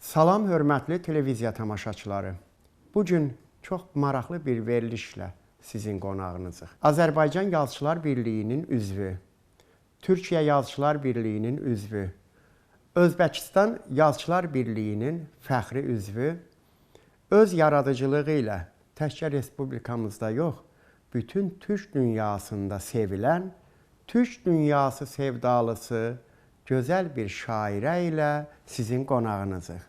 Salam hörmətli televiziya tamaşaçıları. Bu gün çox maraqlı bir verilişlə sizin qonağınızıq. Azərbaycan Yazıçılar Birliyinin üzvü, Türkiyə Yazıçılar Birliyinin üzvü, Özbəkistan Yazıçılar Birliyinin fəxri üzvü, öz yaradıcılığı ilə təkcə respublikamızda yox, bütün türk dünyasında sevilən, türk dünyası sevdalısı, gözəl bir şairə ilə sizin qonağınızıq.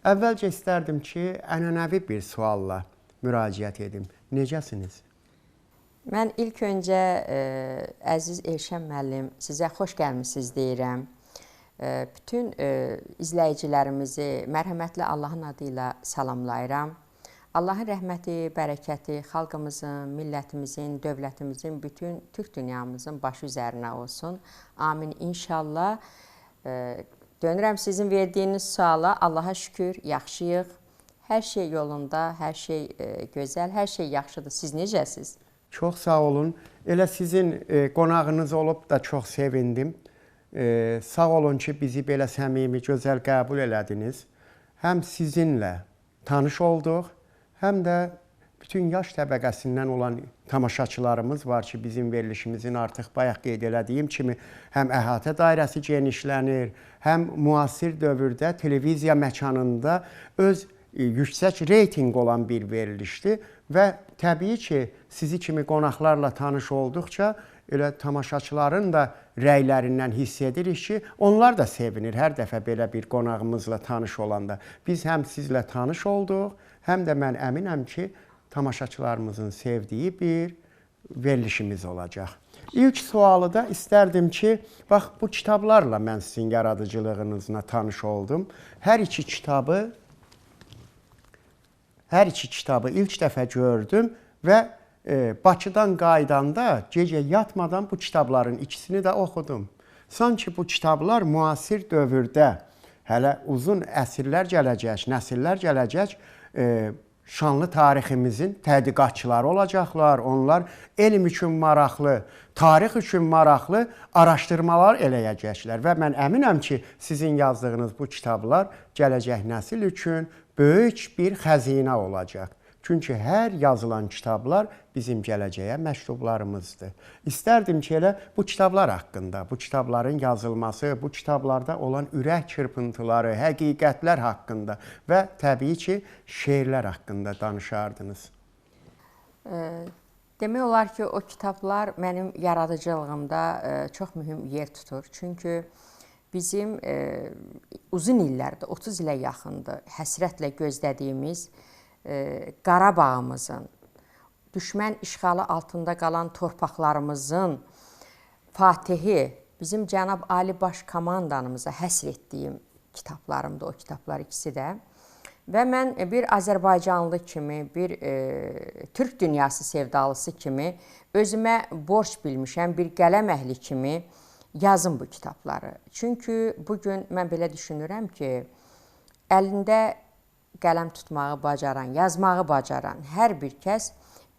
Əvvəlcə istərdim ki, ənənəvi bir sualla müraciət edim. Necəsiniz? Mən ilk öncə əziz Elşən müəllim, sizə xoş gəlmisiniz deyirəm. Bütün izləyicilərimizi mərhəmətli Allahın adı ilə salamlayıram. Allahın rəhməti, bərəkəti xalqımızın, millətimizin, dövlətimizin, bütün türk dünyamızın başı üzərinə olsun. Amin inşallah. Dönürəm sizin verdiyiniz suala. Allaha şükür, yaxşıyıq. Hər şey yolunda, hər şey gözəl, hər şey yaxşıdır. Siz necəsiz? Çox sağ olun. Elə sizin qonağınız olub da çox sevindim. Sağ olun ki, bizi belə səmimi, gözəl qəbul elədiniz. Həm sizinlə tanış olduq, həm də bütün yaş təbəqəsindən olan tamaşaçılarımız var ki, bizim verilişimizin artıq bayaq qeyd elədiyim kimi həm əhatə dairəsi genişlənir, həm müasir dövrdə televiziya məkanında öz yüksək reytinq olan bir verilişdir və təbii ki, sizi kimi qonaqlarla tanış olduqca elə tamaşaçıların da rəylərindən hiss edirik ki, onlar da sevinir hər dəfə belə bir qonağımızla tanış olanda. Biz həm sizlə tanış olduq, həm də mən əminəm ki, tamaşaçılarımızın sevdiyi bir verilişimiz olacaq. İlk sualı da istərdim ki, bax bu kitablarla mən sizin yaradıcılığınızla tanış oldum. Hər iki kitabı ilk dəfə gördüm və Bakıdan qayıdanda gecə yatmadan bu kitabların ikisini də oxudum. Sanki bu kitablar müasir dövrdə hələ uzun əsrlər gələcək, nəsillər gələcək, şanlı tariximizin tədqiqatçıları olacaqlar. Onlar elm üçün maraqlı, tarix üçün maraqlı araşdırmalar eləyəcəklər və mən əminəm ki, sizin yazdığınız bu kitablar gələcək nəsil üçün böyük bir xəzinə olacaq. Çünki hər yazılan kitablar bizim gələcəyə məktublarımızdır. İstərdim ki, elə bu kitablar haqqında, bu kitabların yazılması, bu kitablarda olan ürək çırpıntıları, həqiqətlər haqqında və təbii ki, şeirlər haqqında danışardınız. Demək olar ki, o kitablar mənim yaradıcılığımda çox mühüm yer tutur. Çünki bizim uzun illərdir, 30 ilə yaxındır, həsrətlə gözlədiyimiz Qarabağımızın, düşmən işğalı altında qalan torpaqlarımızın fatihi, bizim Cənab Ali Baş Komandanımıza həsr etdiyim kitablarımdır, o kitablar ikisi də. Və mən bir Azərbaycanlı kimi, bir türk dünyası sevdalısı kimi özümə borc bilmişəm, bir qələm əhli kimi yazım bu kitabları. Çünki bugün mən belə düşünürəm ki, əlində qələm tutmağı bacaran, yazmağı bacaran hər bir kəs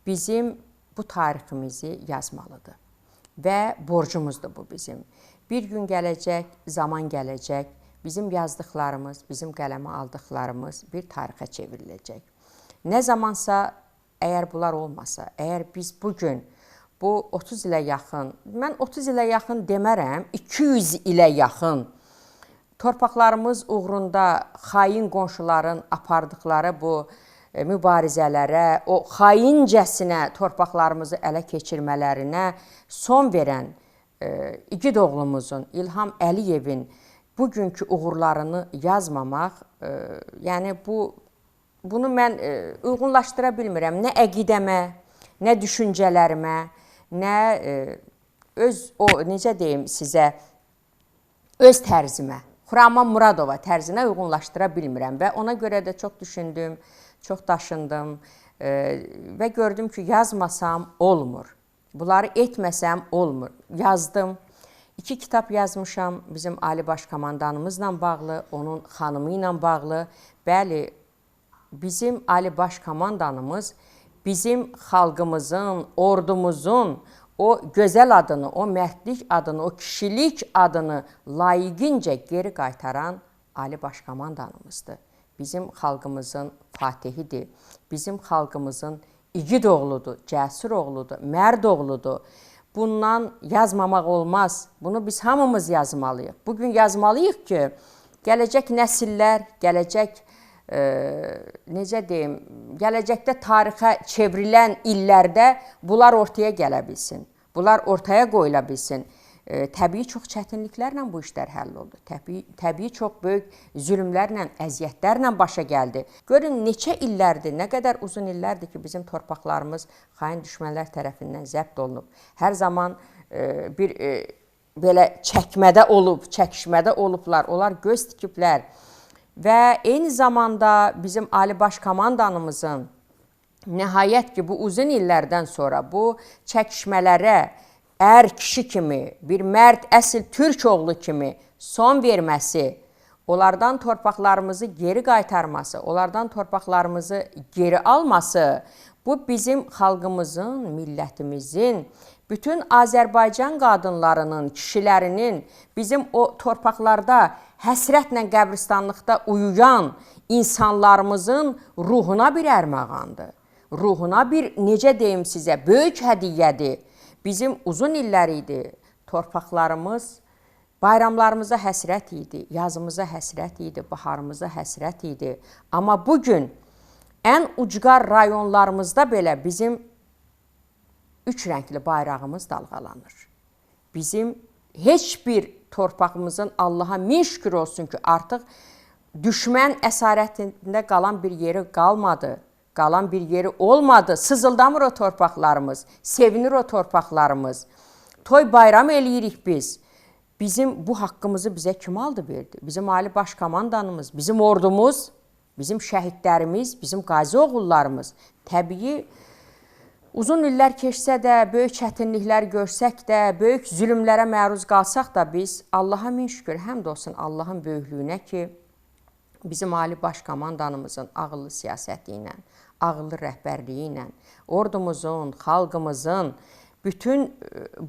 bizim bu tariximizi yazmalıdır. Və borcumuzdur bu bizim. Bir gün gələcək, zaman gələcək, bizim yazdıqlarımız, bizim qələmə aldıqlarımız bir tarixə çevriləcək. Nə zamansa, əgər bunlar olmasa, əgər biz bugün bu 30 ilə yaxın, mən 30 ilə yaxın demərəm, 200 ilə yaxın torpaqlarımız uğrunda xain qonşuların apardıqları bu mübarizələrə, o xaincəsinə torpaqlarımızı ələ keçirmələrinə son verən igid oğlumuzun, İlham Əliyevin bugünkü uğurlarını yazmamaq, yəni bunu mən uyğunlaşdıra bilmirəm. Nə əqidəmə, nə düşüncələrimə, nə öz o, necə deyim sizə, öz tərzimə, Xuraman Muradova tərzinə uyğunlaşdıra bilmirəm və ona görə də çox düşündüm, çox daşındım və gördüm ki, yazmasam olmur. Bunları etməsəm olmur. Yazdım. 2 kitab yazmışam bizim Ali Baş Komandanımızla bağlı, onun xanımı ilə bağlı. Bəli, bizim Ali Baş Komandanımız bizim xalqımızın, ordumuzun o gözəl adını, o mərdlik adını, o kişilik adını layiqincə geri qaytaran Ali Baş Komandanımızdır. Bizim xalqımızın fatihidir. Bizim xalqımızın igid oğludur, cəsur oğludur, mərd oğludur. Bundan yazmamaq olmaz. Bunu biz hamımız yazmalıyıq. Bugün yazmalıyıq ki, gələcək nəsillər, gələcək necə deyim, gələcəkdə tarixə çevrilən illərdə bunlar ortaya gələ bilsin. Bunlar ortaya qoyula bilsin. Təbii çox çətinliklərlə bu işlər həll oldu. Təbii çox böyük zülmlərlə, əziyyətlərlə başa gəldi. Görün neçə illərdir, nə qədər uzun illərdir ki, bizim torpaqlarımız xain düşmənlər tərəfindən zəbt olunub. Hər zaman bir belə çəkmədə olub, çəkişmədə olublar, onlar göz tikiblər. Və eyni zamanda bizim Ali Baş Komandanımızın nəhayət ki, bu uzun illərdən sonra bu çəkişmələrə ər kişi kimi, bir mərd əsl türk oğlu kimi son verməsi, onlardan torpaqlarımızı geri qaytarması, onlardan torpaqlarımızı geri alması, bu bizim xalqımızın, millətimizin, bütün Azərbaycan qadınlarının, kişilərinin, bizim o torpaqlarda həsrətlə qəbristanlıqda uyuyan insanlarımızın ruhuna bir ərmağandır. Ruhuna bir, necə deyim sizə, böyük hədiyyədir. Bizim uzun illər idi, torpaqlarımız bayramlarımıza həsrət idi, yazımıza həsrət idi, baharımıza həsrət idi. Amma bugün ən ucqar rayonlarımızda belə bizim üç rəngli bayrağımız dalğalanır. Bizim heç bir torpağımızın Allaha min şükür olsun ki, artıq düşmən əsarətində qalan bir yeri qalmadı. Qalan bir yeri olmadı. Sızıldamır o torpaqlarımız, sevinir o torpaqlarımız. Toy bayram eləyirik biz. Bizim bu haqqımızı bizə kim aldı verdi? Bizim Ali Baş Komandanımız, bizim ordumuz, bizim şəhidlərimiz, bizim qazi oğullarımız. Təbii uzun illər keçsə də, böyük çətinliklər görsək də, böyük zülmlərə məruz qalsaq da biz Allaha min şükür, həmd olsun Allahın böyüklüyünə ki, bizim Ali Baş Komandanımızın ağıllı siyasəti ilə, ağıllı rəhbərliyi ilə, ordumuzun, xalqımızın bütün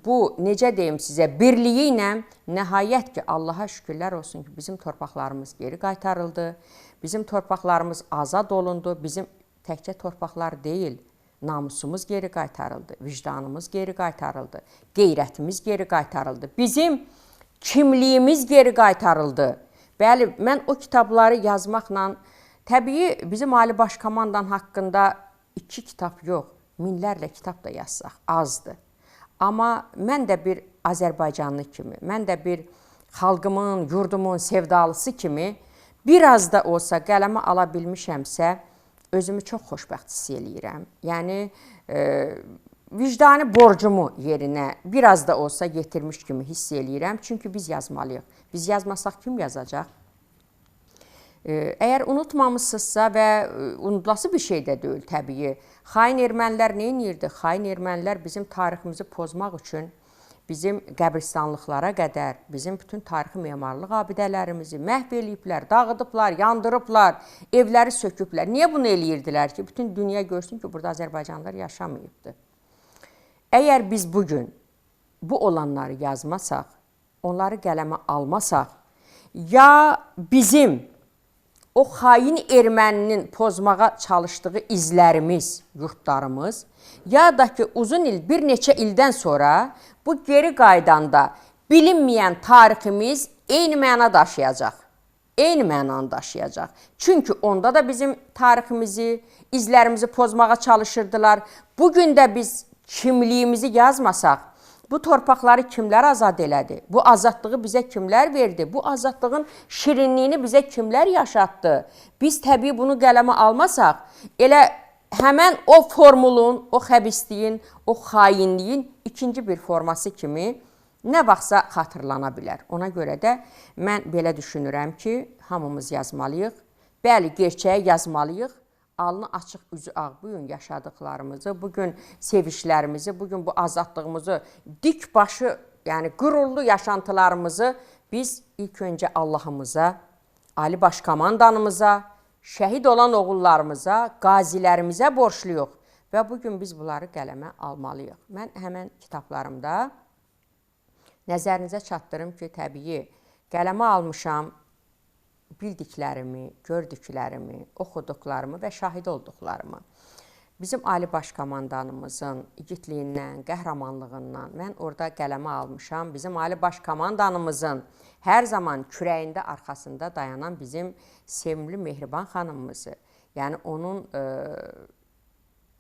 bu, necə deyim sizə, birliyi ilə nəhayət ki, Allaha şükürlər olsun ki, bizim torpaqlarımız geri qaytarıldı, bizim torpaqlarımız azad olundu, bizim təkcə torpaqlar deyil, namusumuz geri qaytarıldı, vicdanımız geri qaytarıldı, qeyrətimiz geri qaytarıldı, bizim kimliyimiz geri qaytarıldı. Bəli, mən o kitabları yazmaqla, təbii bizim Ali Baş Komandan haqqında 2 kitab yox, minlərlə kitab da yazsaq azdır. Amma mən də bir Azərbaycanlı kimi, mən də bir xalqımın, yurdumun sevdalısı kimi biraz da olsa qələmə ala bilmişəmsə, özümü çox xoşbəxt hiss eləyirəm. Yəni, vicdani borcumu yerinə biraz da olsa yetirmiş kimi hiss eləyirəm. Çünki biz yazmalıyıq. Biz yazmasaq kim yazacaq? Əgər unutmamışsınızsa və unudulası bir şey də deyil təbii. Xain ermənilər nə edirdi? Xain ermənilər bizim tariximizi pozmaq üçün bizim qəbristanlıqlara qədər, bizim bütün tarixi memarlıq abidələrimizi məhv eləyiblər, dağıdıblar, yandırıblar, evləri söküblər. Niyə bunu eləyirdilər ki, bütün dünya görsün ki, burada Azərbaycanlılar yaşamayıbdı. Əgər biz bugün bu olanları yazmasaq, onları qələmə almasaq, ya bizim o xain erməninin pozmağa çalışdığı izlərimiz, yurtlarımız, ya da ki uzun il, bir neçə ildən sonra bu geri qaydanda bilinməyən tariximiz eyni məna daşıyacaq. Eyni mənanı daşıyacaq. Çünki onda da bizim tariximizi, izlərimizi pozmağa çalışırdılar. Bugün də biz kimliyimizi yazmasaq, bu torpaqları kimlər azad elədi? Bu azadlığı bizə kimlər verdi? Bu azadlığın şirinliyini bizə kimlər yaşatdı? Biz təbii bunu qələmə almasaq, elə həmən o formulun, o xəbisliyin, o xainliyin ikinci bir forması kimi nə vaxtsa xatırlana bilər. Ona görə də mən belə düşünürəm ki, hamımız yazmalıyıq. Bəli, gerçəyi yazmalıyıq. Alnı açıq, üzü ağ bugün yaşadıqlarımızı, bugün sevişlərimizi, bugün bu azadlığımızı, dik başı, yəni qürurlu yaşantılarımızı biz ilk öncə Allahımıza, Ali Baş Komandanımıza, şəhid olan oğullarımıza, qazilərimizə borcluyuq və bugün biz bunları qələmə almalıyıq. Mən həmən kitablarımda nəzərinizə çatdırım ki, təbii qələmə almışam bildiklərimi, gördüklərimi, oxuduqlarımı və şahid olduqlarımı, bizim Ali Baş Komandanımızın igidliyindən, qəhrəmanlığından mən orada qələmə almışam. Bizim Ali Baş Komandanımızın hər zaman kürəyində, arxasında dayanan bizim sevimli Mehriban xanımımızı, yəni onun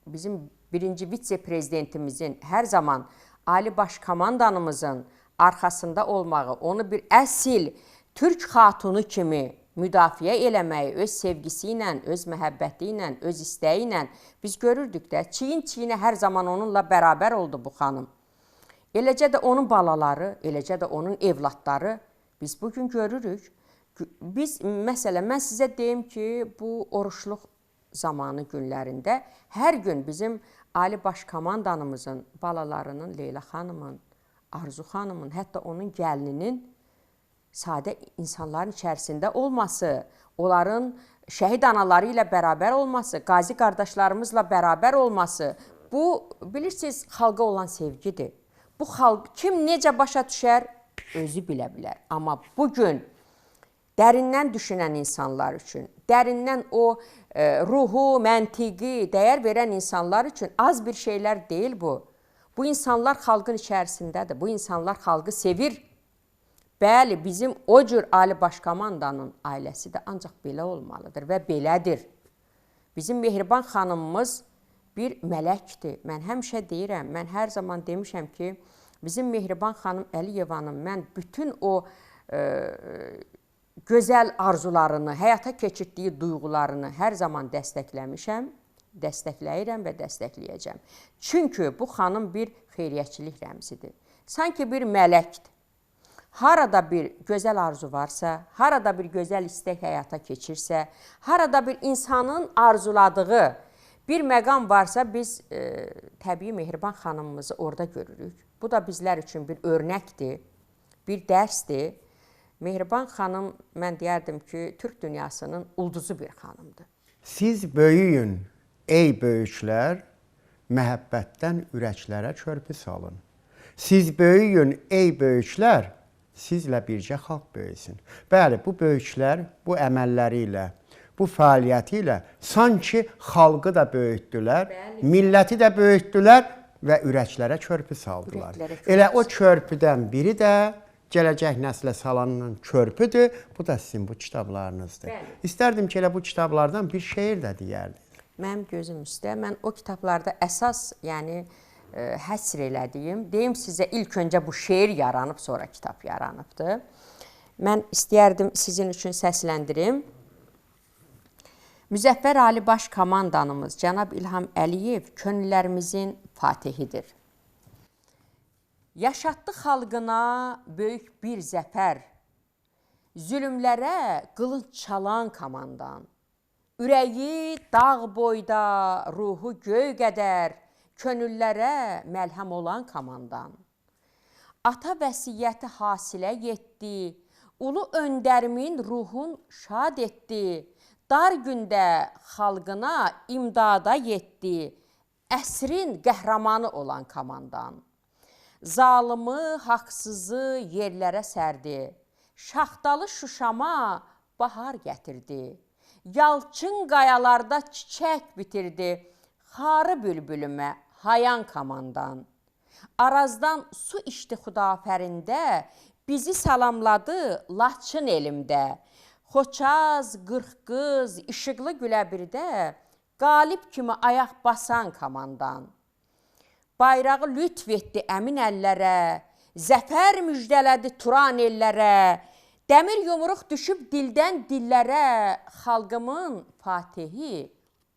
bizim birinci vitse-prezidentimizin hər zaman Ali Baş Komandanımızın arxasında olmağı, onu bir əsil türk xatunu kimi müdafiə eləməyi öz sevgisi ilə, öz məhəbbəti ilə, öz istəyi ilə biz görürdük də, çiyin-çiyinə hər zaman onunla bərabər oldu bu xanım. Eləcə də onun balaları, eləcə də onun evladları biz bugün görürük. Biz, məsələn, mən sizə deyim ki, bu oruçluq zamanı günlərində hər gün bizim Ali Baş Komandanımızın balalarının, Leyla xanımın, Arzu xanımın, hətta onun gəlininin sadə insanların içərisində olması, onların şəhid anaları ilə bərabər olması, qazi qardaşlarımızla bərabər olması, bu, bilirsiniz, xalqa olan sevgidir. Bu xalq kim necə başa düşər, özü bilə bilər. Amma bugün dərindən düşünən insanlar üçün, dərindən o ruhu, məntiqi dəyər verən insanlar üçün az bir şeylər deyil bu. Bu insanlar xalqın içərisindədir. Bu insanlar xalqı sevir. Bəli, bizim o cür Ali Baş Komandanın ailəsi də ancaq belə olmalıdır və belədir. Bizim Mehriban xanımımız bir mələkdir. Mən həmişə deyirəm, mən hər zaman demişəm ki, bizim Mehriban xanım Əliyevanın mən bütün o gözəl arzularını, həyata keçirtdiyi duyğularını hər zaman dəstəkləmişəm, dəstəkləyirəm və dəstəkləyəcəm. Çünki bu xanım bir xeyriyyəçilik rəmzidir. Sanki bir mələkdir. Harada bir gözəl arzu varsa, harada bir gözəl istək həyata keçirsə, harada bir insanın arzuladığı bir məqam varsa, biz təbii Mehriban xanımımızı orada görürük. Bu da bizlər üçün bir örnəkdir, bir dərsdir. Mehriban xanım, mən deyərdim ki, Türk dünyasının ulduzu bir xanımdır. Siz böyüyün, ey böyüklər, məhəbbətdən ürəklərə körpü salın. Siz böyüyün, ey böyüklər, sizlə bircə xalq böyüsün. Bəli, bu böyüklər bu əməlləri ilə, bu fəaliyyəti ilə sanki xalqı da böyütdülər, bəli, milləti də böyütdülər və ürəklərə körpü saldılar. Ürəklərə körpü. Elə o körpüdən biri də gələcək nəslə salanan körpüdür. Bu da sizin bu kitablarınızdır. Bəli. İstərdim ki, elə bu kitablardan bir şeir də deyərdiniz. Mənim gözüm üstə, mən o kitablarda əsas, yəni həsr elədiyim, deyim sizə ilk öncə bu şeir yaranıb, sonra kitab yaranıbdır. Mən istəyərdim sizin üçün səsləndirim. Müzəffər Ali Baş Komandanımız cənab İlham Əliyev könüllərimizin fatihidir. Yaşatdı xalqına böyük bir zəfər, zülmlərə qılınc çalan komandan. Ürəyi dağ boyda, ruhu göy qədər, könüllərə məlhəm olan komandan. Ata vəsiyyəti hasilə yetdi, ulu öndərimin ruhun şad etdi, dar gündə xalqına imdada yetdi, əsrin qəhrəmanı olan komandan. Zalımı, haqsızı yerlərə sərdi, şaxtalı Şuşama bahar gətirdi, yalçın qayalarda çiçək bitirdi, xarı bülbülümə hayan komandan. Arazdan su içdi Xudafərində, bizi salamladı Laçın elimdə. Xoçaz, qırx qız, işıqlı güləbirdə, qalib kimi ayaq basan komandan. Bayrağı lütf etdi əmin əllərə, zəfər müjdələdi Turan ellərə, dəmir yumruq düşüb dildən dillərə, xalqımın fatihi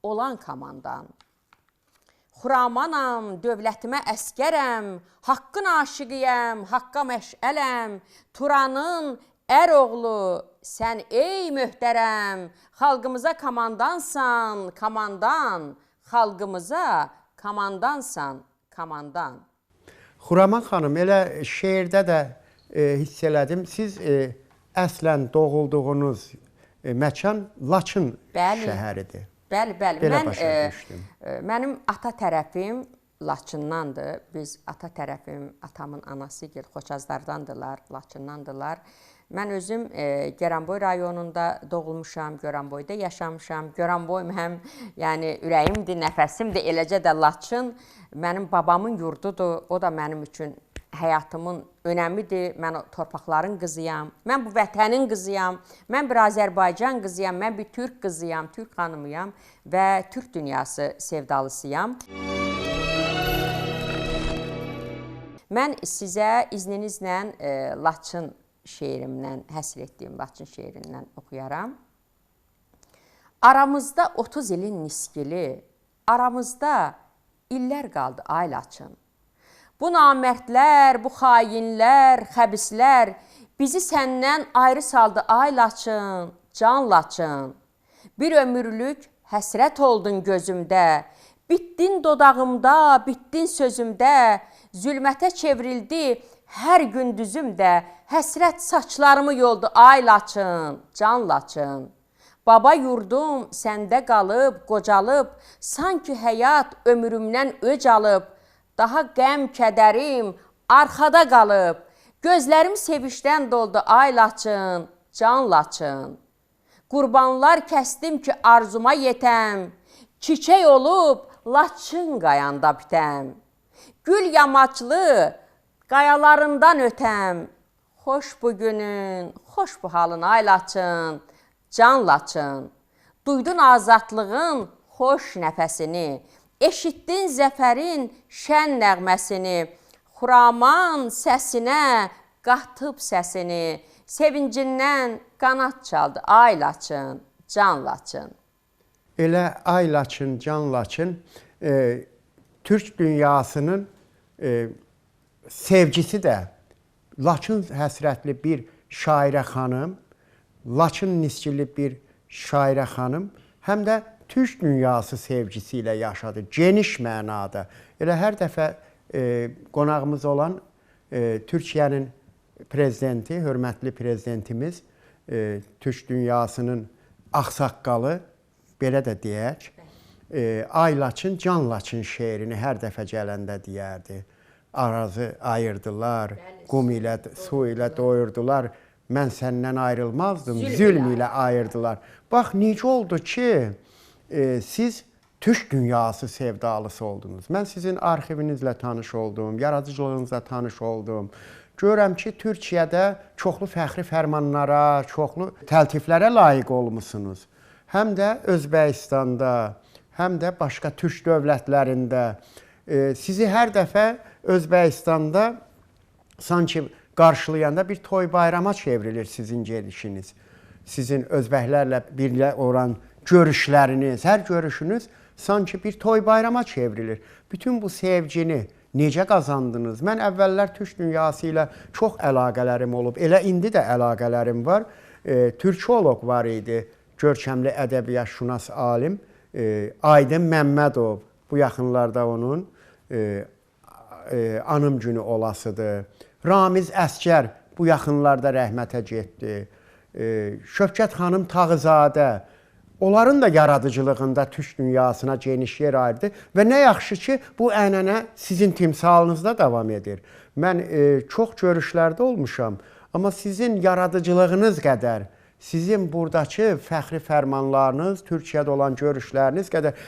olan komandan. Xuramanam, dövlətimə əskərəm, haqqın aşiqiyəm, haqqa məşələm, Turanın ər oğlu, sən ey möhtərəm, xalqımıza komandansan, komandan, xalqımıza komandansan, komandan. Xuraman xanım, elə şeirdə də hiss elədim, siz əslən doğulduğunuz məkan Laçın bəli, şəhəridir. Bəli, bəli. Belə mən, mənim ata tərəfim Laçındandır. Biz ata tərəfim, atamın anası Xoçazlardandırlar, Laçındandılar. Mən özüm Goranboy rayonunda doğulmuşam, Goranboyda yaşamışam. Goranboy mənim, yəni ürəyimdir, nəfəsimdir, eləcə də Laçın mənim babamın yurdudur. O da mənim üçün həyatımın önəmidir. Mən o torpaqların qızıyam. Mən bu vətənin qızıyam. Mən bir Azərbaycan qızıyam, mən bir türk qızıyam, türk xanımıyam və türk dünyası sevdalısıyam. Mən sizə izninizlə Laçın şeirimdən, həsr etdiyim Laçın şeirindən oxuyaram. Aramızda 30 ilin niskili, aramızda illər qaldı ay Laçın. Bu namərdlər, bu xainlər, xəbislər bizi səndən ayrı saldı ay Laçın, can Laçın. Bir ömürlük həsrət oldun gözümdə, bitdin dodağımda, bitdin sözümdə, zülmətə çevrildi hər gündüzüm də, həsrət saçlarımı yoldu ay Laçın, can Laçın. Baba yurdum səndə qalıb, qocalıb, sanki həyat ömrümdən öc alıb, daha qəm kədərim arxada qalıb, gözlərim sevişdən doldu ay Laçın, can Laçın. Qurbanlar kəsdim ki arzuma yetəm, çiçək olub Laçın qayanda bitəm. Gül yamaçlı qayalarından ötəm, xoş bu günün, xoş bu halın ay Laçın, can Laçın. Duydun azadlığın xoş nəfəsini, eşitdin zəfərin şən nəğməsini, Xuraman səsinə qatıb səsini, sevincindən qanad çaldı ay Laçın, can Laçın. Elə ay Laçın, can Laçın, Türk dünyasının sevgisi də Laçın həsrətli bir şairə xanım, Laçın niskili bir şairə xanım, həm də Türk dünyası sevgisi ilə yaşadı, geniş mənada. Elə hər dəfə qonağımız olan Türkiyənin prezidenti, hörmətli prezidentimiz, Türk dünyasının ağsaqqalı, belə də deyək, ay Laçın, can Laçın şeirini hər dəfə gələndə deyərdi. Arazı ayırdılar, qum ilə, su ilə doyurdular. Mən səndən ayrılmazdım, zülm ilə ayırdılar. Bax, necə oldu ki, siz Türk dünyası sevdalısı oldunuz. Mən sizin arxivinizlə tanış oldum, yaradıcılığınızla tanış oldum. Görürəm ki, Türkiyədə çoxlu fəxri fərmanlara, çoxlu təltiflərə layiq olmusunuz. Həm də Özbəkistanda, həm də başqa türk dövlətlərində. Sizi hər dəfə Özbəkistanda sanki qarşılayanda bir toy bayrama çevrilir sizin gedişiniz. Sizin özbəklərlə birlə olan görüşləriniz, hər görüşünüz sanki bir toy bayrama çevrilir. Bütün bu sevgini necə qazandınız? Mən əvvəllər türk dünyası ilə çox əlaqələrim olub, elə indi də əlaqələrim var. Türkoloq var idi, görkəmli ədəbiyyatşünas alim Aydın Məmmədov. Bu yaxınlarda onun anım günü olasıdır. Ramiz Əsgər bu yaxınlarda rəhmətə getdi. Şövkət xanım Tağızadə, onların da yaradıcılığında türk dünyasına geniş yer ayırdı və nə yaxşı ki, bu ənənə sizin timsalınızda davam edir. Mən çox görüşlərdə olmuşam, amma sizin yaradıcılığınız qədər, sizin buradakı fəxri fərmanlarınız, Türkiyədə olan görüşləriniz qədər,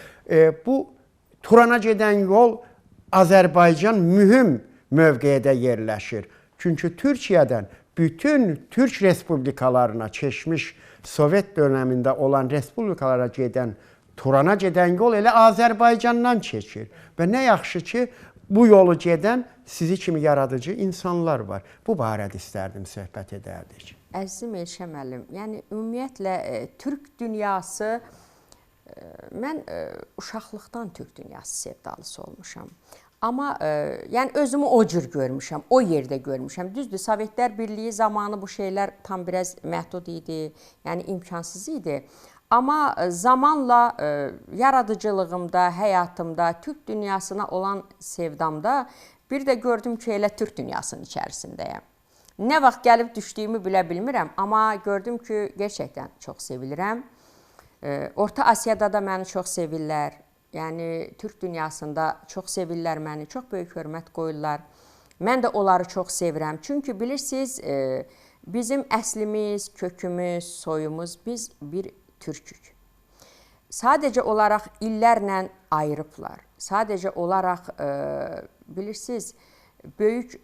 bu Turana gedən yol Azərbaycan mühüm mövqedə yerləşir. Çünki Türkiyədən bütün Türk respublikalarına keçmiş Sovet dönəmində olan respublikalara gedən, Turana gedən yol elə Azərbaycandan keçir. Və nə yaxşı ki, bu yolu gedən sizi kimi yaradıcı insanlar var. Bu barədə istərdim söhbət edərdik. Əzizim Elşən müəllim, yəni ümumiyyətlə Türk dünyası, mən uşaqlıqdan Türk dünyası sevdalısı olmuşam. Amma yəni özümü o cür görmüşəm, o yerdə görmüşəm. Düzdür, Sovetlər Birliyi zamanı bu şeylər tam biraz məhdud idi, yəni imkansız idi. Amma zamanla yaradıcılığımda, həyatımda, Türk dünyasına olan sevdamda bir də gördüm ki, elə Türk dünyasının içərisindəyəm. Nə vaxt gəlib düşdüyümü bilə bilmirəm, amma gördüm ki, gerçəkdən çox sevilirəm. Orta Asiyada da məni çox sevirlər. Yəni Türk dünyasında çox sevirlər məni, çox böyük hörmət qoyurlar. Mən də onları çox sevirəm. Çünki bilirsiniz, Bizim əslimiz, kökümüz, soyumuz, biz bir türkük. Sadəcə olaraq illərlə ayırıblar. Sadəcə olaraq bilirsiniz, böyük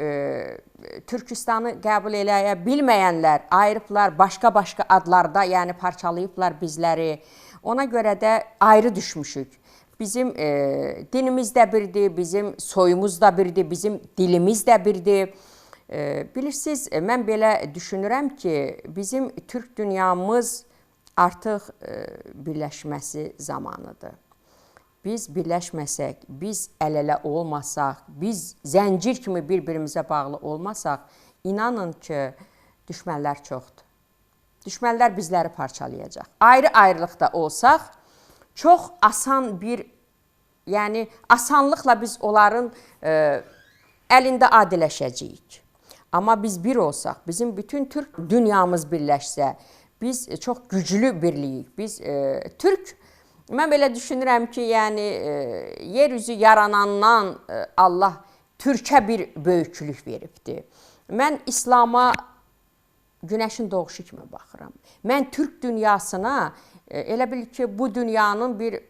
Türkistanı qəbul eləyə bilməyənlər ayırıblar, başqa-başqa adlarda, yəni parçalayıblar bizləri. Ona görə də ayrı düşmüşük. Bizim dinimiz də birdir, bizim soyumuz da birdir, bizim dilimiz də birdir. Bilirsiniz, mən belə düşünürəm ki, bizim Türk dünyamız artıq birləşməsi zamanıdır. Biz birləşməsək, biz əl-ələ olmasaq, biz zəncir kimi bir-birimizə bağlı olmasaq, inanın ki, düşmənlər çoxdur. Düşmənlər bizləri parçalayacaq. Ayrı-ayrılıqda olsaq, çox asan bir, yəni asanlıqla biz onların əlində adiləşəcəyik. Amma biz bir olsaq, bizim bütün Türk dünyamız birləşsə, biz çox güclü birliyik. Biz Türk, mən belə düşünürəm ki, yəni yer üzü yaranandan Allah Türkə bir böyüklük veribdir. Mən İslama günəşin doğuşu kimi baxıram. Mən Türk dünyasına elə bil ki, bu dünyanın bir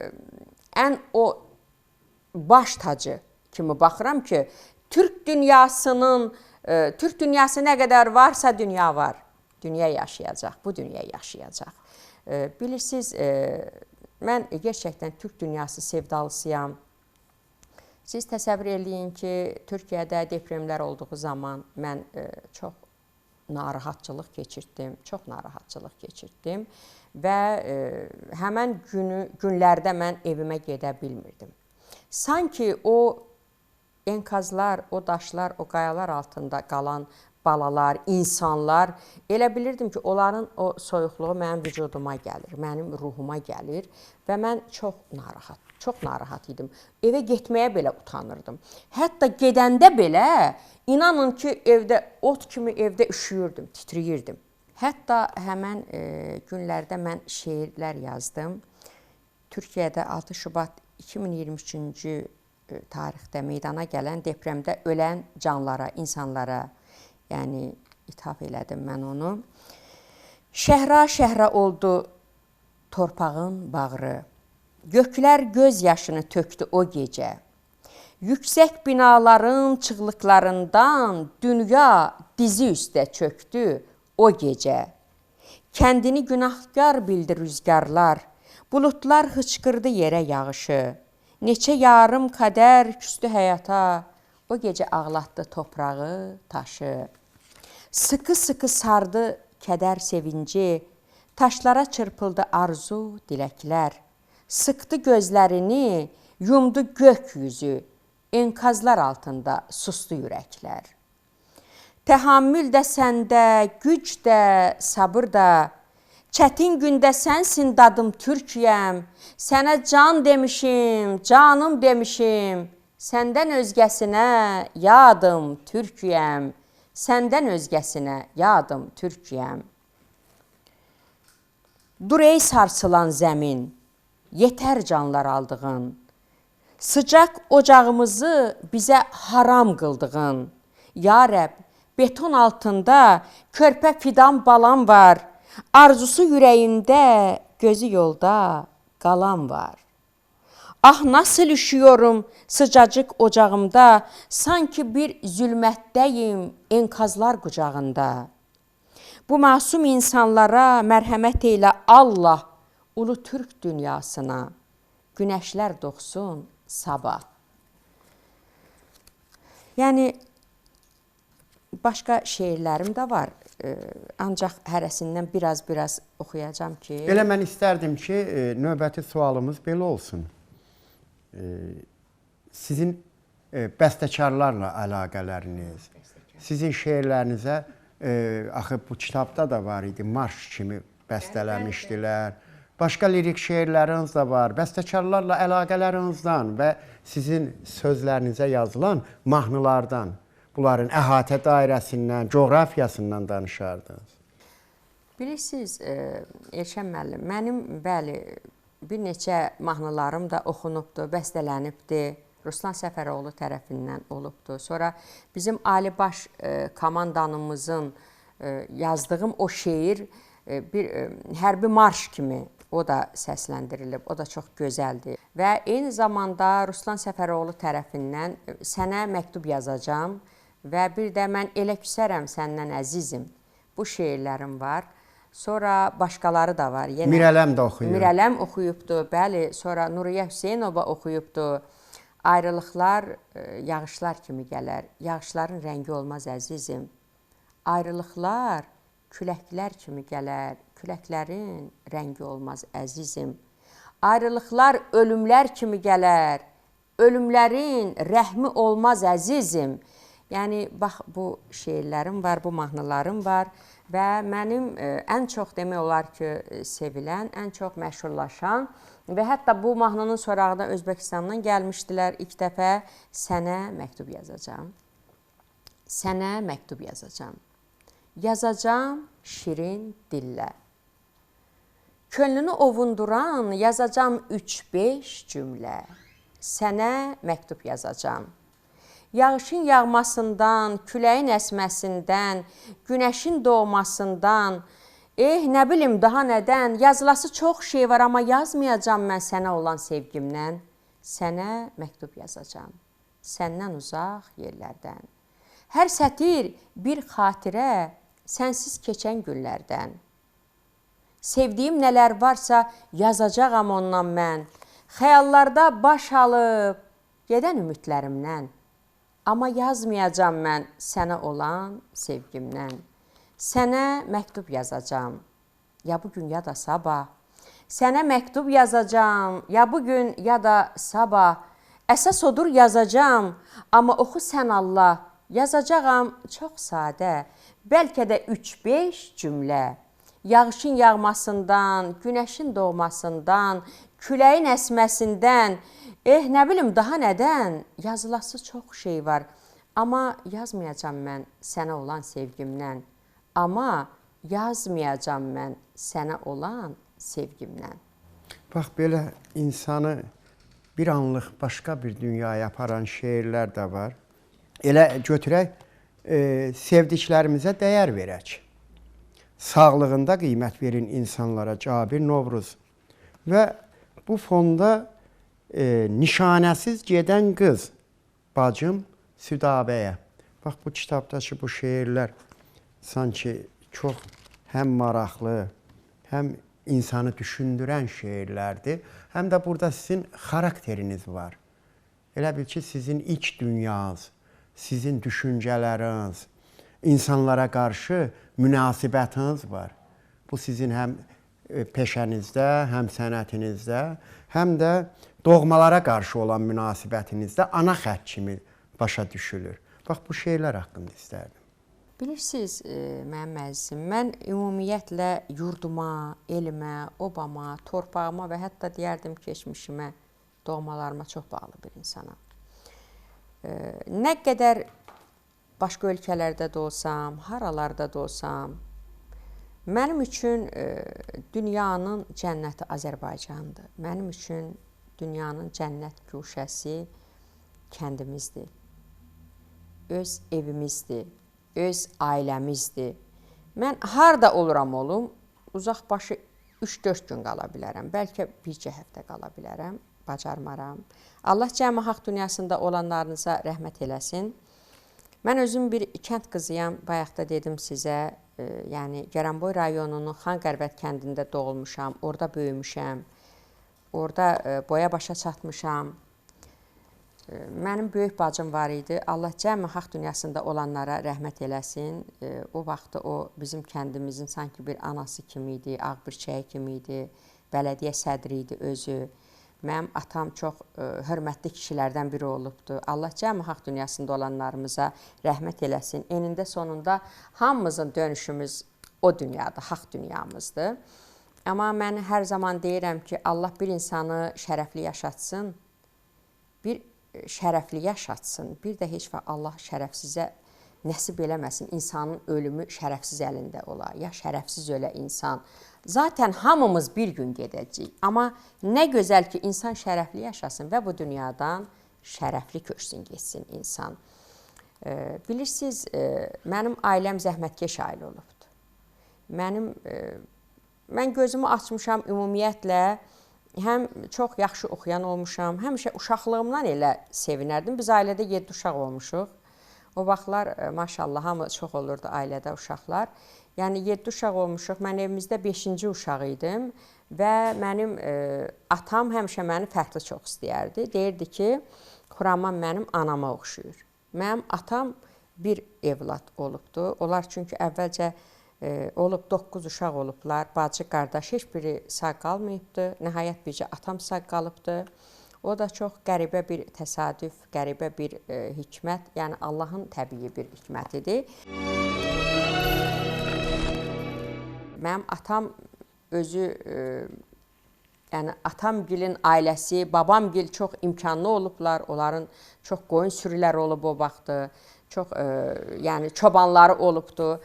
ən o baş tacı kimi baxıram ki, Türk dünyasının, Türk dünyası nə qədər varsa dünya var. Dünya yaşayacaq, bu dünya yaşayacaq. Bilirsiniz, mən gerçəkdən Türk dünyası sevdalısıyam. Siz təsəvvür eləyin ki, Türkiyədə depremlər olduğu zaman mən çox narahatçılıq keçirtdim, çox narahatçılıq keçirtdim və həmən günlərdə mən evimə gedə bilmirdim. Sanki o enkazlar, o daşlar, o qayalar altında qalan balalar, insanlar, elə bilirdim ki, onların o soyuqluğu mənim vücuduma gəlir, mənim ruhuma gəlir və mən çox narahat idim. Evə getməyə belə utanırdım. Hətta gedəndə belə, inanın ki, evdə ot kimi evdə üşüyürdüm, titriyirdim. Hətta həmən günlərdə mən şeirlər yazdım. Türkiyədə 6 Şubat 2023-cü tarixdə meydana gələn depremdə ölən canlara, insanlara, yəni ithaf elədim mən onu. Şəhra-şəhra oldu torpağın bağrı. Göklər göz yaşını tökdü o gecə. Yüksək binaların çığlıqlarından dünya dizi üstə çöktü o gecə. Kəndini günahkar bildi rüzgarlar, bulutlar hıçqırdı yerə yağışı. Neçə yarım qədər küstü həyata, o gecə ağlatdı toprağı, taşı. Sıxı-sıxı sardı kədər sevinci, taşlara çırpıldı arzu, diləklər. Sıxdı gözlərini, yumdu gök yüzü, enkazlar altında sustu ürəklər. Təhammül də səndə, güc də, sabır da, çətin gündə sənsin dadım Türkiyəm, sənə can demişim, canım demişim, səndən özgəsinə yadım Türkiyəm, səndən özgəsinə yadım Türkiyəm. Dur ey sarsılan zəmin, yetər canlar aldığın, sıcaq ocağımızı bizə haram qıldığın. Ya Rəbb, beton altında körpə fidan balam var, arzusu ürəyində, gözü yolda qalan var. Ah nasıl üşüyorum sıcacık ocağımda, sanki bir zülmətdəyim enkazlar qucağında. Bu masum insanlara mərhəmət eylə Allah, ulu Türk dünyasına günəşlər doğsun sabah. Yəni başqa şeirlərim də var. Ancaq hərəsindən biraz-biraz oxuyacağam ki... Elə mən istərdim ki, növbəti sualımız belə olsun. Sizin bəstəkarlarla əlaqələriniz, sizin şeirlərinizə, axı bu kitabda da var idi, marş kimi bəstələmişdilər. Başqa lirik şeirləriniz də var. Bəstəkarlarla əlaqələrinizdən və sizin sözlərinizə yazılan mahnılardan, bunların əhatə dairəsindən, coğrafiyasından danışardınız. Bilirsiniz, Elşən müəllim, mənim bəli, bir neçə mahnılarım da oxunubdu, bəstələnibdi. Ruslan Səfəroğlu tərəfindən olubdu. Sonra bizim Ali Baş Komandanımızın Yazdığım o şeir bir hərbi marş kimi o da səsləndirilib. O da çox gözəldir. Və eyni zamanda Ruslan Səfəroğlu tərəfindən Sənə məktub yazacağam və bir də Mən elə küsərəm səndən əzizim. Bu şeirlərim var. Sonra başqaları da var. Yenə Mirələm də oxuyub. Mirələm oxuyubdu, bəli. Sonra Nuriyə Hüseynova oxuyubdu. Ayrılıqlar yağışlar kimi gələr. Yağışların rəngi olmaz əzizim. Ayrılıqlar küləklər kimi gələr. Küləklərin rəngi olmaz əzizim. Ayrılıqlar ölümlər kimi gələr. Ölümlərin rəhmi olmaz əzizim. Yəni bax bu şeirlərim var, bu mahnılarım var və mənim ən çox demək olar ki, sevilən, ən çox məşhurlaşan və hətta bu mahnının sorağına Özbəkistandan gəlmişdilər ilk dəfə Sənə məktub yazacağam. Sənə məktub yazacağam. Yazacağam şirin dillə. Könlünü ovunduran yazacağam 3-5 cümlə. Sənə məktub yazacağam. Yağışın yağmasından, küləyin əsməsindən, günəşin doğmasından, nə bilim daha nədən, yazılası çox şey var, amma yazmayacağam mən sənə olan sevgimdən. Sənə məktub yazacağam, səndən uzaq yerlərdən. Hər sətir bir xatirə, sənsiz keçən günlərdən. Sevdiyim nələr varsa yazacağam ondan mən. Xəyallarda baş alıb gedən ümidlərimdən. Amma yazmayacağam mən sənə olan sevgimdən. Sənə məktub yazacağam, ya bugün ya da sabah. Sənə məktub yazacağam, ya bugün ya da sabah. Əsas odur yazacağam, amma oxu sən Allah. Yazacağam çox sadə, bəlkə də 3-5 cümlə. Yağışın yağmasından, günəşin doğmasından, küləyin əsməsindən, nə bilim daha nədən, yazılası çox şey var. Amma yazmayacağam mən sənə olan sevgimdən. Amma yazmayacağam mən sənə olan sevgimdən. Bax, belə insanı bir anlıq başqa bir dünyaya aparan şeirlər də var. Elə götürək, sevdiklərimizə dəyər verək. Sağlığında qiymət verin insanlara, Cabir Novruz. Və bu fonda nişanəsiz gedən qız, bacım Südabəyə. Bax, bu kitabdakı bu şeirlər sanki çox həm maraqlı, həm insanı düşündürən şeirlərdir, həm də burada sizin xarakteriniz var. Elə bil ki, sizin iç dünyanız, sizin düşüncələriniz, insanlara qarşı münasibətiniz var. Bu sizin həm peşənizdə, həm sənətinizdə, həm də doğmalara qarşı olan münasibətinizdə ana xətt kimi başa düşülür. Bax, bu şeylər haqqında istərdim. Bilirsiniz, mənim əzizim, mən ümumiyyətlə yurduma, elmə, obama, torpağıma və hətta deyərdim keçmişimə, doğmalarıma çox bağlı bir insanam. Nə qədər başqa ölkələrdə də olsam, haralarda da olsam, mənim üçün dünyanın cənnəti Azərbaycandır. Mənim üçün dünyanın cənnət guşəsi kəndimizdir, öz evimizdir, öz ailəmizdir. Mən harda oluram olum, uzaq başı 3-4 gün qala bilərəm, bəlkə bircə həftə qala bilərəm, bacarmaram. Allah cəmi haqq dünyasında olanlarınıza rəhmət eləsin. Mən özüm bir kənd qızıyam, bayaq da dedim sizə, yəni Goranboy rayonunun Xanqərbəd kəndində doğulmuşam, orada böyümüşəm, orada boya başa çatmışam. Mənim böyük bacım var idi. Allah cəmi haqq dünyasında olanlara rəhmət eləsin. O vaxtı o bizim kəndimizin sanki bir anası kimi idi, ağ birçəyi kimi idi, bələdiyyə sədri idi özü. Mənim atam çox hörmətli kişilərdən biri olubdu. Allah cəmi haqq dünyasında olanlarımıza rəhmət eləsin. Enində sonunda hamımızın dönüşümüz o dünyada, haqq dünyamızdır. Amma mən hər zaman deyirəm ki, Allah bir insanı şərəfli yaşatsın, bir şərəfli yaşatsın, bir də heç vaxt Allah şərəfsizə nəsib eləməsin. İnsanın ölümü şərəfsiz əlində ola, ya şərəfsiz ölə insan. Zaten hamımız bir gün gedəcəyik. Amma nə gözəl ki, insan şərəfli yaşasın və bu dünyadan şərəfli köçsün, getsin insan. Bilirsiniz, mənim ailəm zəhmətkeş ailə olubdu. Mən gözümü açmışam ümumiyyətlə, həm çox yaxşı oxuyan olmuşam, həmişə uşaqlığımdan elə sevinərdim. Biz ailədə 7 uşaq olmuşuq. O vaxtlar maşallah hamı çox olurdu ailədə uşaqlar. Yəni 7 uşaq olmuşuq. Mən evimizdə 5-ci uşaq idim və mənim atam həmişə məni fərqli çox istəyərdi. Deyirdi ki, Xuraman mənim anama oxşuyur. Mənim atam bir evlad olubdu. Onlar çünki əvvəlcə olub 9 uşaq olublar, bacı, qardaş, heç biri sağ qalmayıbdı. Nəhayət bircə atam sağ qalıbdı. O da çox qəribə bir təsadüf, qəribə bir hikmət, yəni Allahın təbii bir hikmətidir. Mənim atam özü, yəni atamgilin ailəsi, babamgil çox imkanlı olublar. Onların çox qoyun sürüləri olub o vaxtı, çox yəni çobanları olubdu.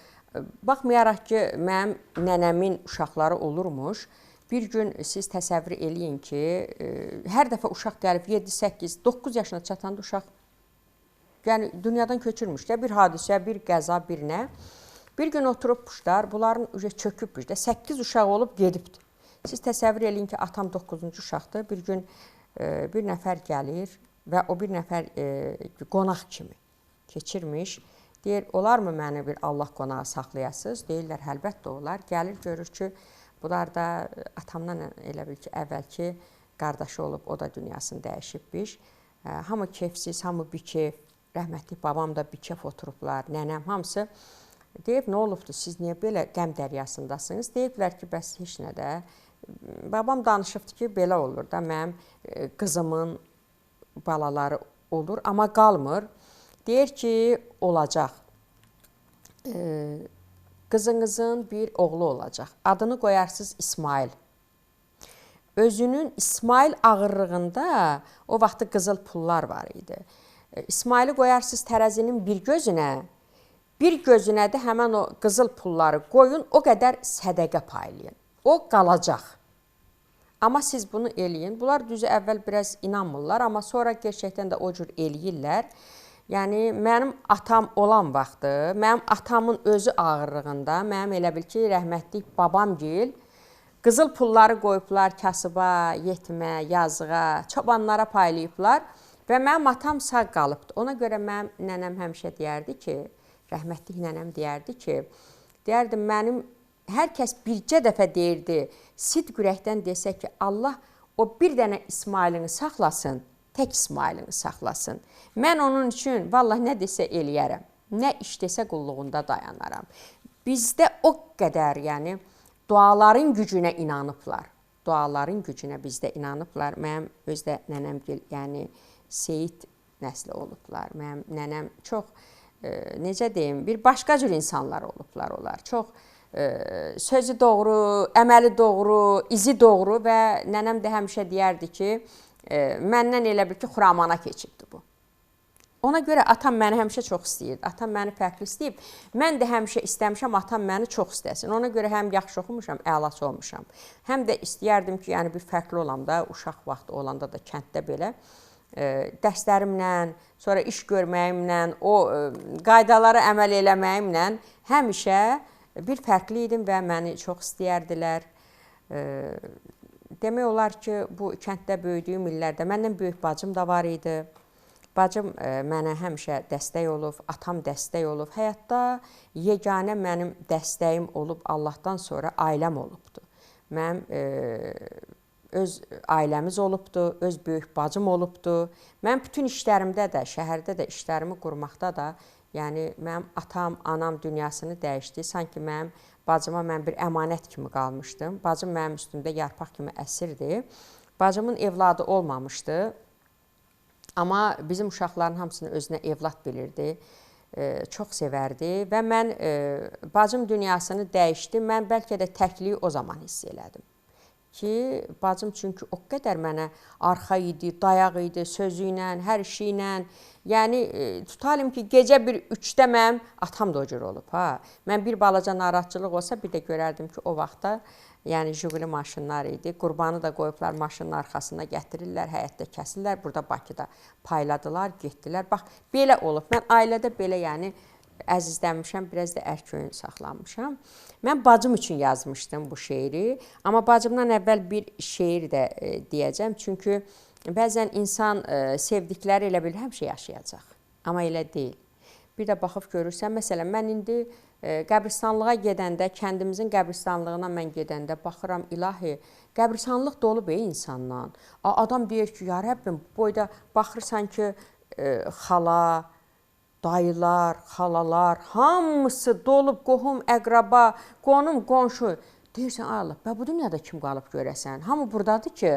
Baxmayaraq ki, mənim nənəmin uşaqları olurmuş. Bir gün siz təsəvvür eləyin ki, hər dəfə uşaq gəlib 7, 8, 9 yaşına çatanda uşaq yəni dünyadan köçürmüş də, bir hadisə, bir qəza, bir nə. Bir gün oturubmuşlar, bunların çökübmüş də, 8 uşaq olub gedibdi. Siz təsəvvür eləyin ki, atam 9-cu uşaqdır. Bir gün bir nəfər gəlir və o bir nəfər qonaq kimi keçirmiş. Deyir, olarmı məni bir Allah qonağı saxlayasınız? Deyirlər, əlbəttə olar. Gəlir, görür ki, bunlar da atamdan elə bil ki, əvvəlki qardaşı olub, o da dünyasını dəyişibmiş. Hamı kefsiz, hamı bikef. Rəhmətli babam da bikef oturublar, nənəm, hamısı. Deyib, nə olubdur, siz niyə belə qəm dəryasındasınız? Deyiblər ki, bəs heç nə də. Babam danışıbdı ki, belə olur da, mənim qızımın balaları olur, amma qalmır. Deyir ki, olacaq. Qızınızın bir oğlu olacaq. Adını qoyarsınız İsmail. Özünün İsmail ağırlığında o vaxtı qızıl pullar var idi. İsmaili qoyarsınız tərəzinin bir gözünə, bir gözünə də həmən o qızıl pulları qoyun, o qədər sədəqə paylayın. O qalacaq. Amma siz bunu eləyin. Bunlar düzü əvvəl biraz inanmırlar, amma sonra gerçəkdən də o cür eləyirlər. Yəni, mənim atam olan vaxtı, mənim atamın özü ağırlığında, mənim elə bil ki, rəhmətlik babamgil qızıl pulları qoyublar kasıba, yetimə, yazığa, çobanlara paylayıblar və mənim atam sağ qalıbdı. Ona görə mənim nənəm həmişə deyərdi ki, rəhmətlik nənəm deyərdi ki, deyərdi, mənim hər kəs bircə dəfə deyirdi, sidq ürəkdən desə ki, Allah o bir dənə İsmailini saxlasın, tək İsmailini saxlasın. Mən onun üçün vallah nə desə eləyərəm, nə iş desə qulluğunda dayanaram. Bizdə o qədər, yəni duaların gücünə inanıblar. Duaların gücünə bizdə inanıblar. Mənim özdə nənəmgil, yəni Seyid nəsli olublar. Mənim nənəm çox, necə deyim, bir başqa cür insanlar olublar onlar. Çox sözü doğru, əməli doğru, izi doğru və nənəm də həmişə deyərdi ki, məndən elə bil ki, Xuramana keçibdi bu. Ona görə atam məni həmişə çox istəyirdi. Atam məni fərqli istəyib. Mən də həmişə istəmişəm, atam məni çox istəsin. Ona görə həm yaxşı oxumuşam, əlaçı olmuşam. Həm də istəyərdim ki, yəni bir fərqli olam da, uşaq vaxtı olanda da kənddə belə dərslərimlə, sonra iş görməyimlə, o qaydalara əməl eləməyimlə həmişə bir fərqli idim və məni çox istəyərdilər. Demək olar ki, bu kənddə böyüdüyüm illərdə məndən böyük bacım da var idi. Bacım mənə həmişə dəstək olub, atam dəstək olub. Həyatda yeganə mənim dəstəyim olub Allahdan sonra ailəm olubdu. Mənim öz ailəmiz olubdu, öz böyük bacım olubdu. Mən bütün işlərimdə də, şəhərdə də, işlərimi qurmaqda da, yəni mənim atam, anam dünyasını dəyişdi. Sanki mənim bacıma mən bir əmanət kimi qalmışdım. Bacım mənim üstümdə yarpaq kimi əsirdi. Bacımın evladı olmamışdı. Amma bizim uşaqların hamısını özünə evlad bilirdi, çox sevərdi və mən bacım dünyasını dəyişdi. Mən bəlkə də təkliyi o zaman hiss elədim ki, bacım çünki o qədər mənə arxa idi, dayaq idi, sözü ilə, hər işi ilə. Yəni, tutalım ki, gecə bir 3-də mənim atam da o cür olub. Ha. Mən bir balaca narahatçılıq olsa, bir də görərdim ki, o vaxtda Yəni Jiquli maşınlar idi. Qurbanı da qoyublar maşının arxasına gətirirlər, həyətdə kəsirlər. Burada Bakıda payladılar, getdilər. Bax, belə olub. Mən ailədə belə, yəni əzizlənmişəm, biraz da ərköyün saxlanmışam. Mən bacım üçün yazmışdım bu şeiri, amma bacımdan əvvəl bir şeir də deyəcəm. Çünki bəzən insan sevdikləri elə bil həmişə yaşayacaq. Amma elə deyil. Bir də baxıb görürsən, məsələn, mən indi qəbristanlığa gedəndə, kəndimizin qəbristanlığına mən gedəndə baxıram, ilahi, qəbristanlıq dolub insandan. Adam deyir ki, ya Rəbbim, boyda baxırsan ki, xala, dayılar, xalalar, hamısı dolub, qohum, əqraba, qonum, qonşu. Deyirsən, ay Allah, bə bu dünyada kim qalıb görəsən? Hamı burdadır ki.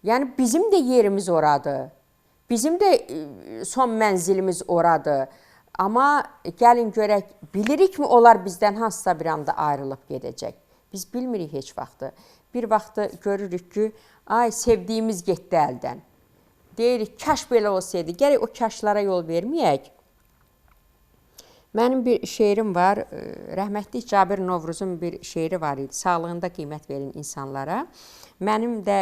Yəni bizim də yerimiz oradır. Bizim də son mənzilimiz oradır. Amma gəlin görək, bilirikmi onlar bizdən hansısa bir anda ayrılıb gedəcək? Biz bilmirik heç vaxtı. Bir vaxtı görürük ki, ay sevdiyimiz getdi əldən. Deyirik, kaş belə olsaydı, gərək o kaşlara yol verməyək. Mənim bir şeirim var, rəhmətli Cabir Novruzun bir şeiri var idi, sağlığında qiymət verin insanlara. Mənim də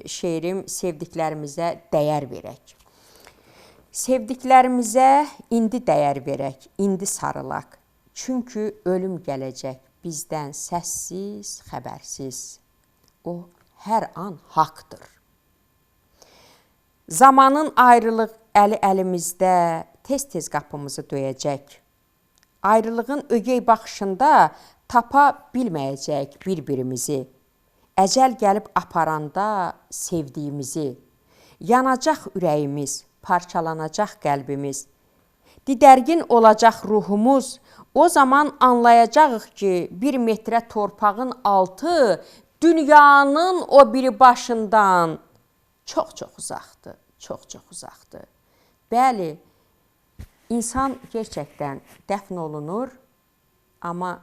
şeirim sevdiklərimizə dəyər verək. Sevdiklərimizə indi dəyər verək, indi sarılaq. Çünki ölüm gələcək bizdən səssiz, xəbərsiz. O hər an haqdır. Zamanın ayrılıq əli əlimizdə tez-tez qapımızı döyəcək. Ayrılığın ögey baxışında tapa bilməyəcək bir-birimizi. Əcəl gəlib aparanda sevdiyimizi. Yanacaq ürəyimiz, parçalanacaq qəlbimiz. Didərgin olacaq ruhumuz. O zaman anlayacağıq ki, bir metrə torpağın altı dünyanın o biri başından çox-çox uzaqdır, çox-çox uzaqdır. Bəli, insan gerçəkdən dəfn olunur, amma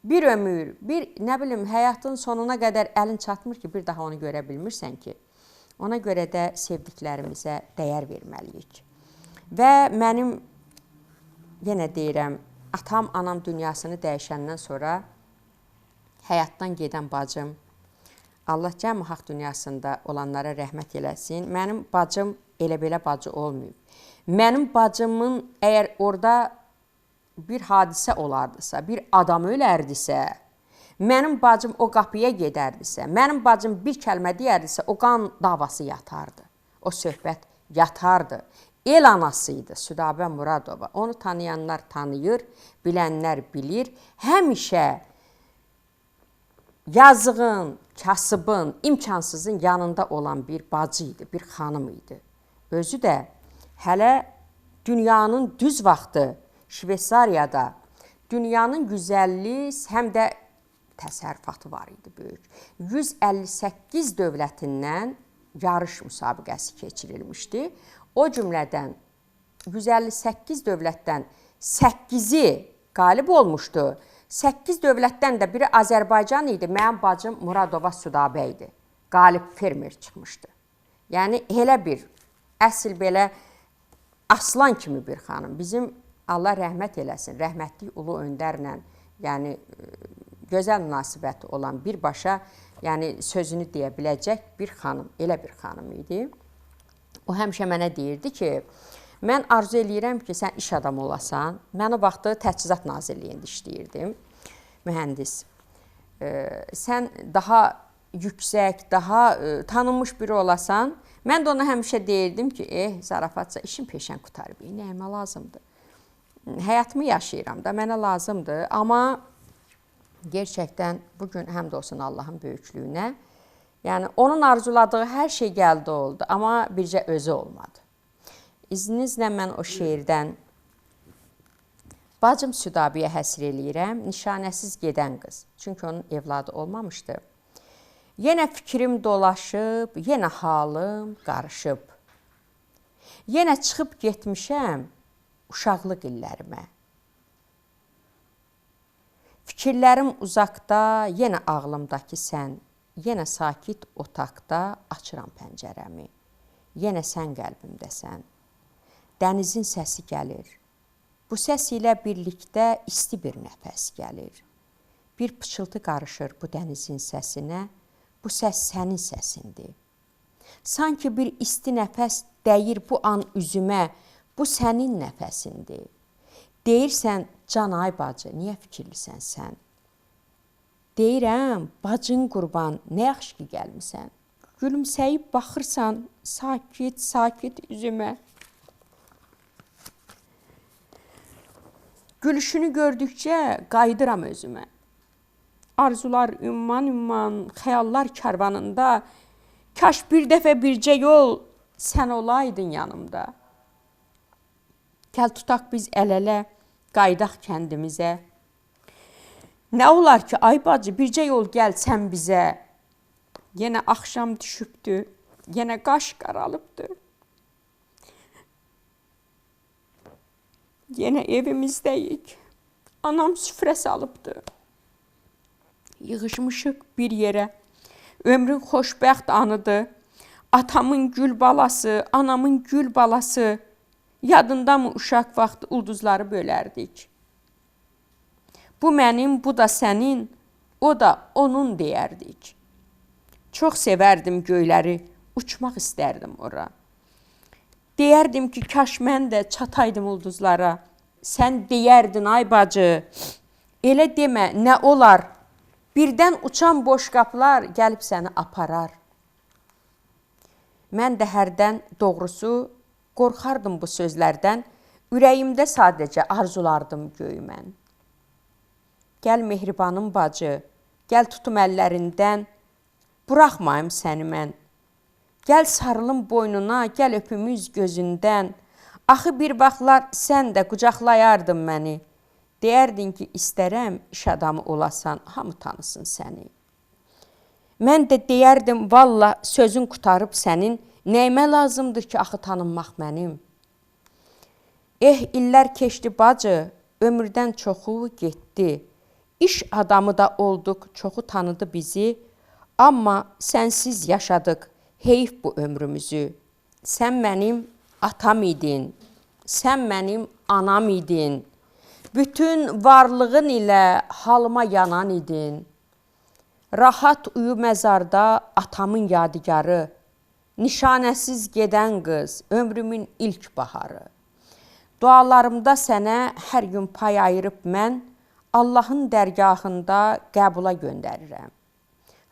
bir ömür, bir nə bilim, həyatın sonuna qədər əlin çatmır ki, bir daha onu görə bilmirsən ki. Ona görə də sevdiklərimizə dəyər verməliyik. Və mənim, yenə deyirəm, atam, anam dünyasını dəyişəndən sonra həyatdan gedən bacım, Allah cəmi haqq dünyasında olanlara rəhmət eləsin. Mənim bacım elə belə bacı olmayıb. Mənim bacımın əgər orada bir hadisə olardısa, bir adam ölərdisə, mənim bacım o qapıya gedərdisə, mənim bacım bir kəlmə deyərdisə, o qan davası yatardı, o söhbət yatardı. El anası idi Südabə Muradova. Onu tanıyanlar tanıyır, bilənlər bilir. Həmişə yazığın, kasıbın, imkansızın yanında olan bir bacı idi, bir xanım idi. Özü də hələ dünyanın düz vaxtı Şveysariyada dünyanın 150 həm də təsərrüfatı var idi böyük. 158 dövlətindən yarış müsabiqəsi keçirilmişdi. O cümlədən 158 dövlətdən 8-i qalib olmuşdu. 8 dövlətdən də biri Azərbaycan idi. Mənim bacım Muradova Südabə idi. Qalib fermer çıxmışdı. Yəni elə bir əsl belə aslan kimi bir xanım. Bizim Allah rəhmət eləsin, rəhmətli Ulu Öndərlə, yəni gözəl münasibəti olan birbaşa, yəni sözünü deyə biləcək bir xanım, elə bir xanım idi. O həmişə mənə deyirdi ki, mən arzu eləyirəm ki, sən iş adamı olasan. Mən o vaxtı Təchizat Nazirliyində işləyirdim, mühəndis. Sən daha yüksək, daha tanınmış biri olasan. Mən də ona həmişə deyirdim ki, zarafatca işin peşən qurtarıb, nəyimə lazımdır? Həyatımı yaşayıram da, mənə lazımdır. Amma gerçəkdən bugün həmd olsun Allahın böyüklüyünə. Yəni onun arzuladığı hər şey gəldi oldu, amma bircə özü olmadı. İzninizlə mən o şeirdən bacım Südabəyə həsr eləyirəm, nişanəsiz gedən qız. Çünki onun evladı olmamışdı. Yenə fikrim dolaşıb, yenə halım qarışıb. Yenə çıxıb getmişəm uşaqlıq illərimə. Fikirlərim uzaqda, yenə ağlımdakı sən, yenə sakit otaqda açıram pəncərəmi. Yenə sən qəlbimdəsən. Dənizin səsi gəlir. Bu səs ilə birlikdə isti bir nəfəs gəlir. Bir pıçıltı qarışır bu dənizin səsinə, bu səs sənin səsindir. Sanki bir isti nəfəs dəyir bu an üzümə, bu sənin nəfəsindir. Deyirsən, can ay bacı, niyə fikirlisən sən? Deyirəm, bacın qurban, nə yaxşı ki gəlmisən. Gülümsəyib baxırsan, sakit, sakit üzümə. Gülüşünü gördükcə qayıdıram özümə. Arzular ümman-ümman, xəyallar karvanında. Kaş bir dəfə bircə yol sən olaydın yanımda. Gəl tutaq biz əl-ələ, qayıdaq kəndimizə. Nə olar ki, ay bacı, bircə yol gəl sən bizə. Yenə axşam düşübdü, yenə qaş qaralıbdı. Yenə evimizdəyik, anam süfrə salıbdı. Yığışmışıq bir yerə, ömrün xoşbəxt anıdır. Atamın gül balası, anamın gül balası. Yadındamı uşaq vaxtı ulduzları bölərdik. Bu mənim, bu da sənin, o da onun deyərdik. Çox sevərdim göyləri, uçmaq istərdim ora. Deyərdim ki, kaş mən də çataydım ulduzlara. Sən deyərdin, ay bacı, elə demə, nə olar? Birdən uçan boş qapılar gəlib səni aparar. Mən də hərdən doğrusu qorxardım bu sözlərdən. Ürəyimdə sadəcə arzulardım göyü mən. Gəl mehribanım bacı, gəl tutum əllərindən, buraxmayım səni mən. Gəl sarılım boynuna, gəl öpüm üz gözündən. Axı bir vaxtlar sən də qucaqlayardın məni. Deyərdin ki, istərəm iş adamı olasan, hamı tanısın səni. Mən də deyərdim, valla sözün qurtarıb sənin, nəyimə lazımdır ki, axı tanınmaq mənim. Eh, illər keçdi bacı, ömürdən çoxu getdi. İş adamı da olduq, çoxu tanıdı bizi. Amma sənsiz yaşadıq, heyf bu ömrümüzü. Sən mənim atam idin, sən mənim anam idin. Bütün varlığın ilə halıma yanan idin. Rahat uyu məzarda atamın yadigarı. Nişanəsiz gedən qız, ömrümün ilk baharı. Dualarımda sənə hər gün pay ayırıb mən, Allahın dərgahında qəbula göndərirəm.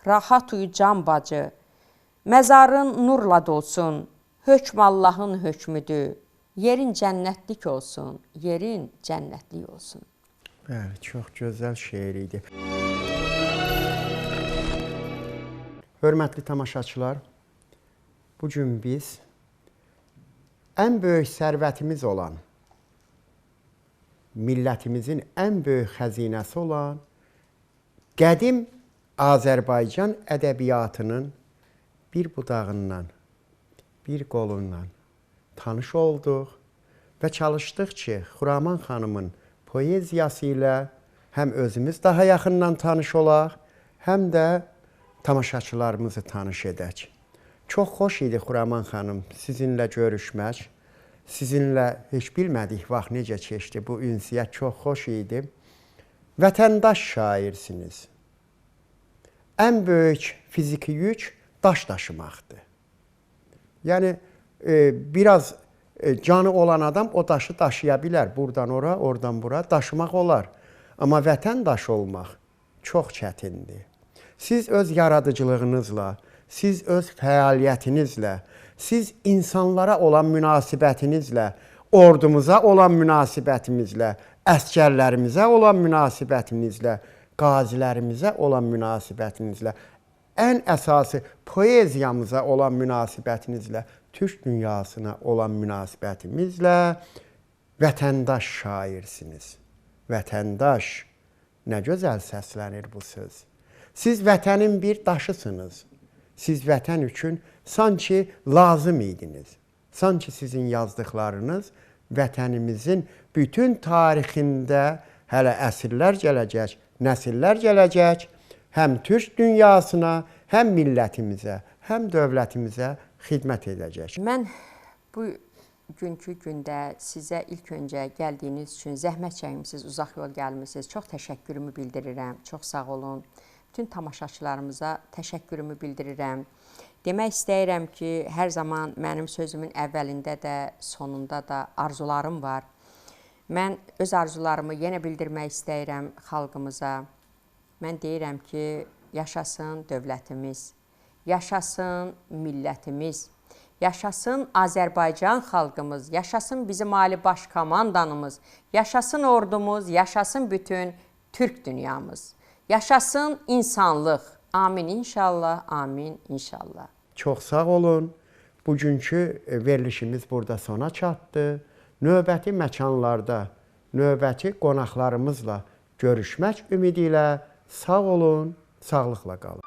Rahat uyu can bacı, məzarın nurla dolsun, hökm Allahın hökmüdür. Yerin cənnətlik olsun, yerin cənnətlik olsun. Bəli, çox gözəl şeir idi. Hörmətli tamaşaçılar, bugün biz ən böyük sərvətimiz olan, millətimizin ən böyük xəzinəsi olan qədim Azərbaycan ədəbiyyatının bir budağından, bir qolundan tanış olduq və çalışdıq ki, Xuraman xanımın poeziyası ilə həm özümüz daha yaxından tanış olaq, həm də tamaşaçılarımızı tanış edək. Çox xoş idi Xuraman xanım sizinlə görüşmək. Sizinlə heç bilmədik vaxt necə keçdi, bu ünsiyyət çox xoş idi. Vətəndaş şairsiniz. Ən böyük fiziki yük daş daşımaqdır. Yəni, biraz canı olan adam o daşı daşıya bilər. Buradan ora, oradan bura daşımaq olar. Amma vətəndaş olmaq çox çətindir. Siz öz yaradıcılığınızla, siz öz fəaliyyətinizlə, siz insanlara olan münasibətinizlə, ordumuza olan münasibətimizlə, əsgərlərimizə olan münasibətinizlə, qazilərimizə olan münasibətinizlə, ən əsası poeziyamıza olan münasibətinizlə, Türk dünyasına olan münasibətimizlə vətəndaş şairsiniz. Vətəndaş, nə gözəl səslənir bu söz. Siz vətənin bir daşısınız. Siz vətən üçün sanki lazım idiniz. Sanki sizin yazdıqlarınız vətənimizin bütün tarixində hələ əsrlər gələcək, nəsillər gələcək, həm Türk dünyasına, həm millətimizə, həm dövlətimizə xidmət edəcək. Mən bu bugünkü gündə sizə ilk öncə gəldiyiniz üçün zəhmət çəkmisiniz, uzaq yol gəlmisiniz. Çox təşəkkürümü bildirirəm. Çox sağ olun. Bütün tamaşaçılarımıza təşəkkürümü bildirirəm. Demək istəyirəm ki, hər zaman mənim sözümün əvvəlində də, sonunda da arzularım var. Mən öz arzularımı yenə bildirmək istəyirəm xalqımıza. Mən deyirəm ki, yaşasın dövlətimiz, yaşasın millətimiz, yaşasın Azərbaycan xalqımız, yaşasın bizim Ali Baş Komandanımız, yaşasın ordumuz, yaşasın bütün Türk dünyamız. Yaşasın insanlıq. Amin inşallah, amin inşallah. Çox sağ olun. Bugünkü verilişimiz burada sona çatdı. Növbəti məkanlarda, növbəti qonaqlarımızla görüşmək ümidi ilə sağ olun, sağlıqla qalın.